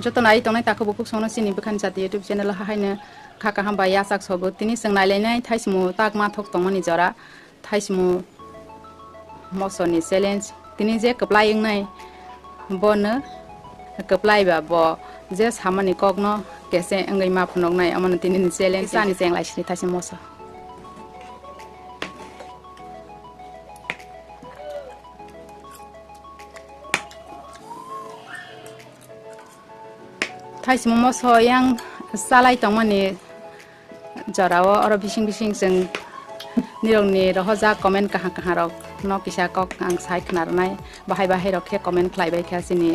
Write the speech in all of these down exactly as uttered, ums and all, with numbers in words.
Joto nai tongnai takhuk bukhuk songno chini Bwkhani Chati YouTube channel o hahaino kha kaham bai yachak sogo. Tini chwng nailainai thaisimo tak mathok tongmani jora, thaisimo mosoni challenge. Tini je kwplai wngnai bono kwplai ba bo je samani kokno kese wngwi ma phunuknai, omono tini ni challenge. Ani chenglai sini thaisimo moso. Thaisimo moso yang salai tongmani jorao oro bising bising chwng nirokni rohorjak comment kaham kaham rok no kisa kok ang sai khna rwnai, bahai bahai rok khe comment khlai bai kha chini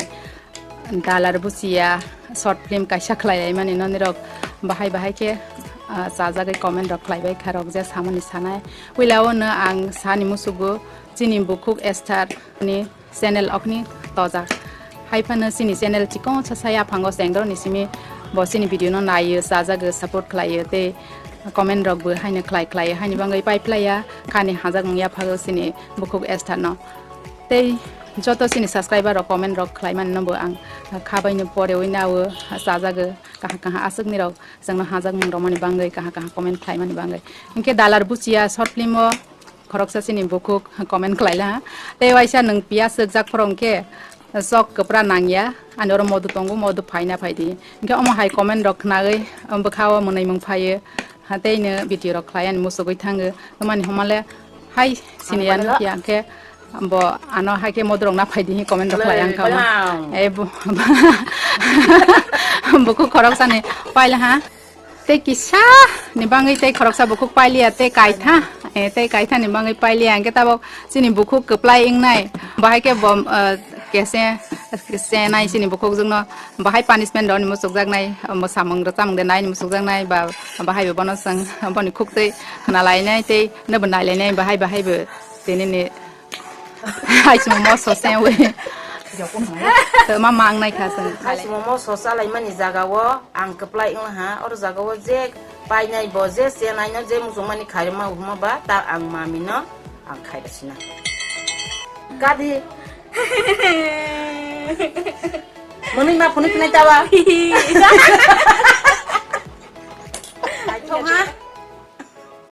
Dalar Buchiya short film kaisa khlai lai mani no nirok bahai bahai khe, ah, chajagwi comment rok khlai bai kha rok je samani sanai. Puila o no ang sani musugo chini bukhuk Esther ni channel okni tojak. Hai phano chini channel chikon sa saya phango chengdor ni simi bo chini video no naio, chajago, support khlaio tei comment rok bo haino khlai khlaio, haini bangwi pai phlaiya khani hajak mung yaphago chini bukhuk Esther no. Tei joto chini subscriber rok comment rok khlai mani no bo ang khabai no pore ui nao chajago, kaha kaha aswk ni rok chwngno hajak mung romani bangwi kaha kaha comment khlai mani bangwi. Hinkhe Dalar Buchiya short film o khoroksa chini bukhuk comment khlai laha. Tei waisa nwng piya swkjak phoro hinkhe chok kwpra nangya. Ani oro modu tongo, modu phaina phaidi. Hinkhe omo hai comment rok khnawi bwkha o mwnwi mung phaio. Ha, tei no video rok khlai ani muchugwi thango. Tamani homale hai siniya nukya hinkhe bo ano hai khe modu rok na phaidi hi comment rok khlai ang kha. Ei bo, bukhuk khoroksa ni paila ha. Tei kisa ni bangwi tei khoroksa bukhuk pailiya tei kaitha, eh, tei kaitha ni bangwi pailiya, hinkhe tabok chini bukhuk kwplai wngnai, bahai khe bom, eh, kese, kese nai chini bukhuk jwkno bahai punishment rwni muchukjaknai, omo samung rwchapmung de naini muchukjaknai, ba bahai bo bono chwng boni khuktwi khna lainai tei nobo nai lainai, bahai bahai bo tini ni Haisimo moso se wi. Ma mang nai kha song. Haisimo moso salai mani jaga o ang kwplai wng ha. Oro jaga o je painai bo je chenai no je muchung mani khairima uhuma ba ta ang mami no ang khai sina. Gadi. Mwnwi ma phunwi phinai tawa.